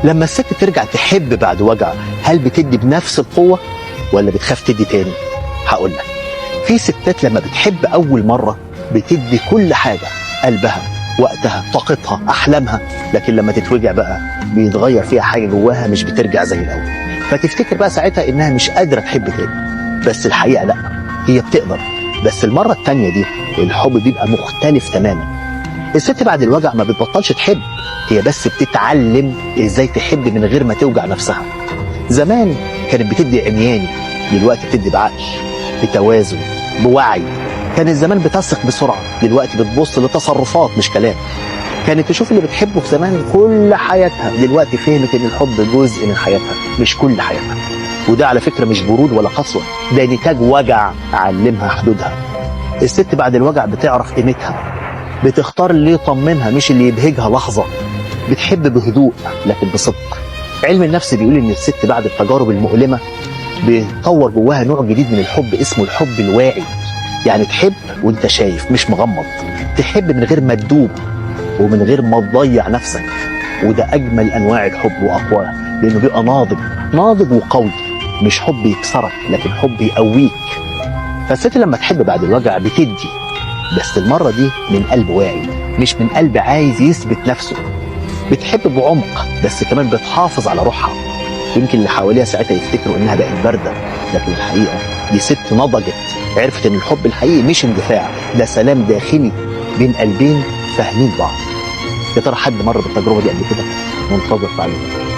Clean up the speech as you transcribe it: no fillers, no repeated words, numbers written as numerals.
لما الست ترجع تحب بعد وجع، هل بتدي بنفس القوة ولا بتخاف تدي تاني؟ هقول لك، في ستات لما بتحب أول مرة بتدي كل حاجة، قلبها، وقتها، طاقتها، أحلامها، لكن لما تتوجع بقى بيتغير فيها حاجة جواها، مش بترجع زي الأول. فتفتكر بقى ساعتها إنها مش قادرة تحب تاني، بس الحقيقة لا، هي بتقدر، بس المرة التانية دي الحب بيبقى مختلف تماما. الست بعد الوجع ما بتبطلش تحب، هي بس بتتعلم ازاي تحب من غير ما توجع نفسها. زمان كانت بتدي عمياني، دلوقتي بتدي بعقل، بتوازن، بوعي. كانت زمان بتثق بسرعة، دلوقتي بتبص لتصرفات مش كلام. كانت تشوف اللي بتحبه في زمان كل حياتها، دلوقتي فهمت ان الحب جزء من حياتها مش كل حياتها. وده على فكرة مش برود ولا قسوة، ده نتاج وجع علمها حدودها. الست بعد الوجع بتعرف قيمتها، بتختار اللي يطمنها مش اللي يبهجها لحظة، بتحب بهدوء لكن بصدق. علم النفس بيقول ان الست بعد التجارب المؤلمة بيتطور جواها نوع جديد من الحب اسمه الحب الواعي. يعني تحب وانت شايف مش مغمض، تحب من غير ما تدوب ومن غير ما تضيع نفسك. وده اجمل انواع الحب واقواه، لانه بيبقى ناضج، ناضج وقوي، مش حب يكسرك لكن حب يقويك. فالست لما تحب بعد الوجع بتدي، بس المرة دي من قلب واعي، مش من قلب عايز يثبت نفسه. بتحب بعمق بس كمان بتحافظ على روحها. يمكن اللي حواليها ساعتها يفتكروا انها بقت باردة، لكن الحقيقة دي ست نضجت، عرفت ان الحب الحقيقي مش اندفاع، ده سلام داخلي بين قلبين فاهمين بعض. يا ترى حد مر بالتجربة دي قبل كده؟ منتظر تعليقك.